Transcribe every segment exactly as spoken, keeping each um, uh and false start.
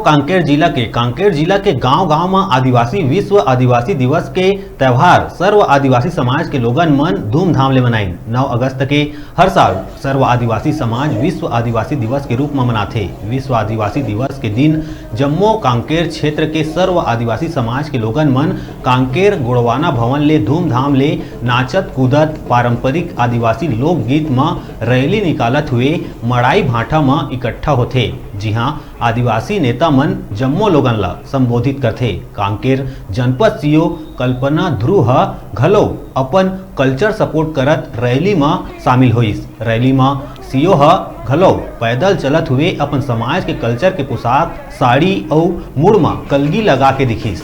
कांकेर जिला के, कांकेर जिला के गांव-गांव म आदिवासी, विश्व आदिवासी दिवस के त्यौहार सर्व आदिवासी समाज के लोगन मन धूमधाम ले मनाइन। नौ अगस्त के हर साल सर्व आदिवासी समाज विश्व आदिवासी दिवस के रूप म मनाथे। विश्व आदिवासी दिवस के दिन जम्मो कांकेर क्षेत्र के सर्व आदिवासी समाज के लोगन मन कांकेर गोड़वाना भवन ले धूमधाम ले नाचत कूदत पारंपरिक आदिवासी लोकगीत म रैली निकालत हुए मड़ाई भाठा म इकट्ठा होथे, जिहां आदिवासी नेता मन जम्मो लोगन ला संबोधित करथे। कांकेर जनपद सीओ कल्पना ध्रुव ह घलो अपन कल्चर सपोर्ट करत रैली म शामिल होइस। रैली म सीओ ह घलो पैदल चलत हुए अपन समाज के कल्चर के पोशाक, साड़ी अउ मुड़ म कलगी लगा के दिखिस।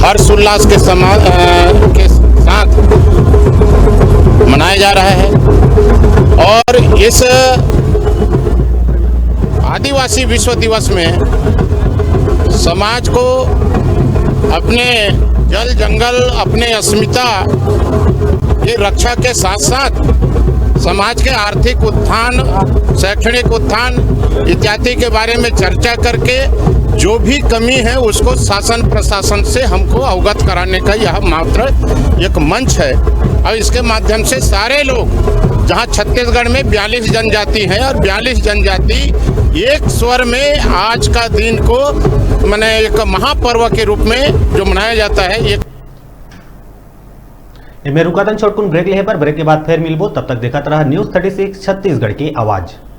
हर्षोल्लास के समा-, अ, के साथ मनाया जा रहा है और इस आदिवासी विश्व दिवस में समाज को अपने जल जंगल, अपने अस्मिता की रक्षा के साथ साथ समाज के आर्थिक उत्थान, शैक्षणिक उत्थान इत्यादि के बारे में चर्चा करके जो भी कमी है उसको शासन प्रशासन से हमको अवगत कराने का यह मात्र एक मंच है। और इसके माध्यम से सारे लोग, जहां छत्तीसगढ़ में बयालीस जनजाति हैं और बयालीस जनजाति एक स्वर में आज का दिन को, माने, एक महापर्व के रूप में जो मनाया जाता है, ये एमे रुकातन छोटकुन ब्रेक लेहे पर, ब्रेक के बाद फिर मिलबो। तब तक देखत रहा न्यूज़ थर्टी सिक्स छत्तीसगढ़ की आवाज़।